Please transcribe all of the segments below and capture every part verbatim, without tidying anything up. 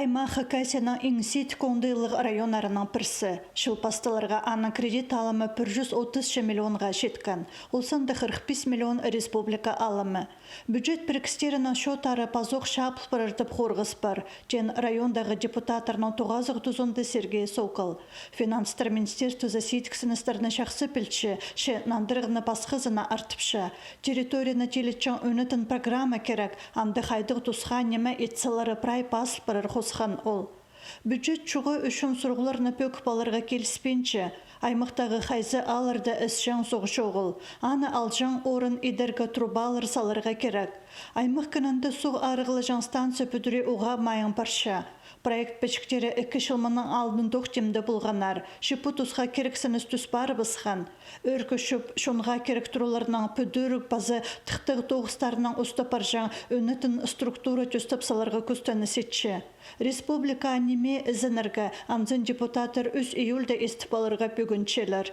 Аймах Хакасияның иң сидік оңдайлығ районнарының пірсі. Чыл пасталарға аның кредит алымы пір чӱс отыс миллионға читкен. Ол санда хырых пис миллион республика алымы. Бюджет пірігістерінің счёттары пазох чабыл парар тіп хорғыс пар, теен райондағы депутаттарның тоғазығ тузында Сергей Сокол. Финанстар министерствозы сидіксіністерні чахсы пілче, че нандырығны пасхазына артыпча. Территорияны тилетчең ӧнетін программа кирек, анда хайдағ тусха ниме ит салары прай пазыл парар, хосхан ол. Бюджет чуғы ӱчӱн сурығларны пӧгіп аларға киліспинче. Аймахтағы хайзы аалларда ісчең суғ чоғыл. Аны алҷаң орын идерге трубалар саларға кирек. Аймах кінінде суғ арығлаҷаң станция пӱдірі уғаа майың парча. Проект пічіктері ікі чыл мының алдын тохтимде полғаннар. Че пу тусха кирексініс тӱс парыбысхан. Ӧӧркі чӧп чонға кирек тураларның пӱдіріг паза тыхтағ тоғыстарынаң устап парҷаң ӧнетін структура тӧстеп саларға кӱстеніс итче. Республикаа ниме ізенерге, анзын депутаттар ӱс июльда истіп аларға пӱгінчелер.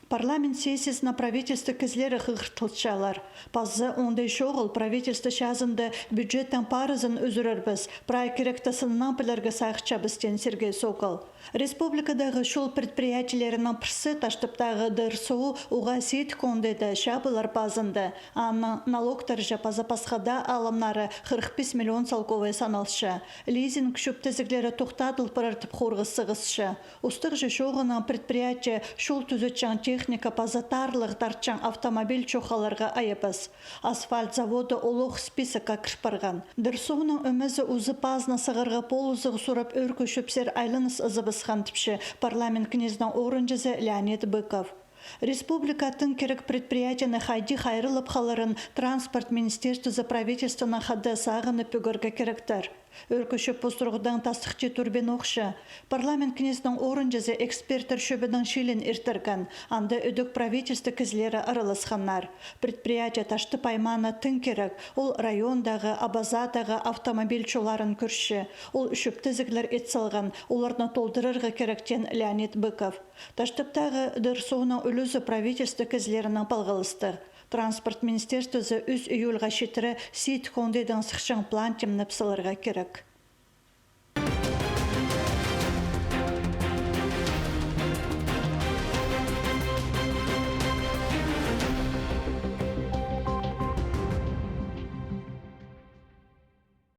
Парламент сессиязына правительство кізілері хығыртылчалар. Паза оңдай чоғыл, правительство чазында бюджеттің парызын ӱзӱрербіс, прай киректі сыннаң пілерге сағынчабыс, теен Сергей Сокол. Республикадағы чол предприятиелерінің пірсі Таштыптағы ДРСУ уғаа сидік оңдайда, чабылар пазында. Аның налогтарҷа паза пасха даа алымнары хырых пис миллион салковай саналча. Лизинг чӧптезіглері тохтадыл парар тіп хорғыс сығысча. Устағҷы чооғынаң предприятие чол тӱзетчең техника паза таарлығ тартчаң автомобиль чоохталарға айабас. Асфальт заводы олох списокка кір парған. ДРСУ-ның ӧмезі узы пазынаң сығарға полызығ сурап, ӧӧркі чӧпсер айланыс ызыбысхан, тіпче парламент кнезінің орынҷызы Леонид Быков. Республикаа тың кирек предприятиені хайди хайраллап халарын транспорт министерствозы правительствонаң хада сағынып пӱгерге киректер. Ӧӧркі чӧп пу сурығдаң тастыхти турбин охча. Парламент кнезінің орынҷызы эксперттер чӧбінің чилін иртірген, анда ідӧк правительство кізілері араласханнар. Предприятие Таштып аймаана тың кирек, ол райондағы, Абазадағы автомобиль чолларын кӧрче. Ол чӧптезіглер ит салған, оларны толдырарға кирек, теен Леонид Быков. Таштыптағы ДРСУ-ның ӱлӱзі правительство кізілерінең палғалыстығ. Транспорт министерствозы ӱс июльға читіре сидік оңдайдаң сыхчаң план тимнеп саларға кирек.